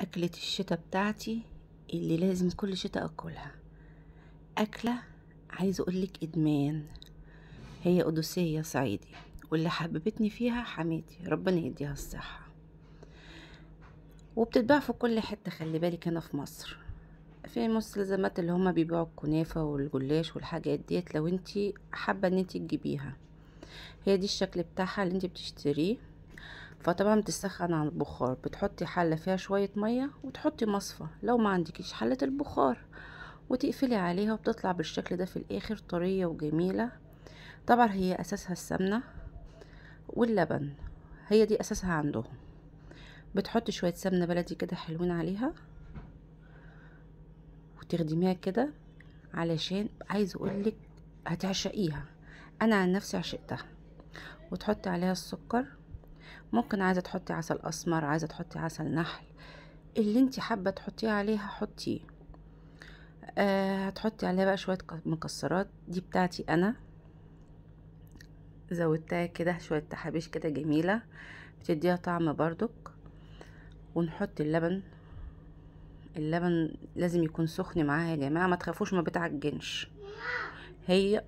أكلة الشتاء بتاعتي اللي لازم كل شتاء أكلها. أكلة عايزة أقولك إدمان، هي قدسية صعيدي، واللي حببتني فيها حماتي ربنا يديها الصحة. وبتتباع في كل حتة، خلي بالك هنا في مصر في مستلزمات اللي هما بيبيعوا الكنافة والجلاش والحاجات ديت، لو انتي حابة ان انتي تجيبيها. هي دي الشكل بتاعها اللي انتي بتشتريه. فطبعا بتسخن على البخار، بتحطي حلة فيها شوية مية وتحطي مصفى لو ما عندكيش حلة البخار، وتقفلي عليها، وبتطلع بالشكل ده في الاخر طرية وجميلة. طبعا هي اساسها السمنة واللبن، هي دي اساسها عندهم. بتحطي شوية سمنة بلدي كده حلوين عليها وتخدميها كده، علشان عايزة اقولك هتعشقيها. انا عن نفسي عشقتها. وتحطي عليها السكر، ممكن عايزة تحطي عسل اسمر، عايزة تحطي عسل نحل، اللي انت حابة تحطيه عليها حطيه. هتحطي عليها بقى شوية مكسرات، دي بتاعتي انا زودتها كده شوية تحابيش كده جميلة، بتديها طعم برضك. ونحط اللبن، اللبن لازم يكون سخن معاها يا جماعة، ما تخافوش ما بتعجنش هي.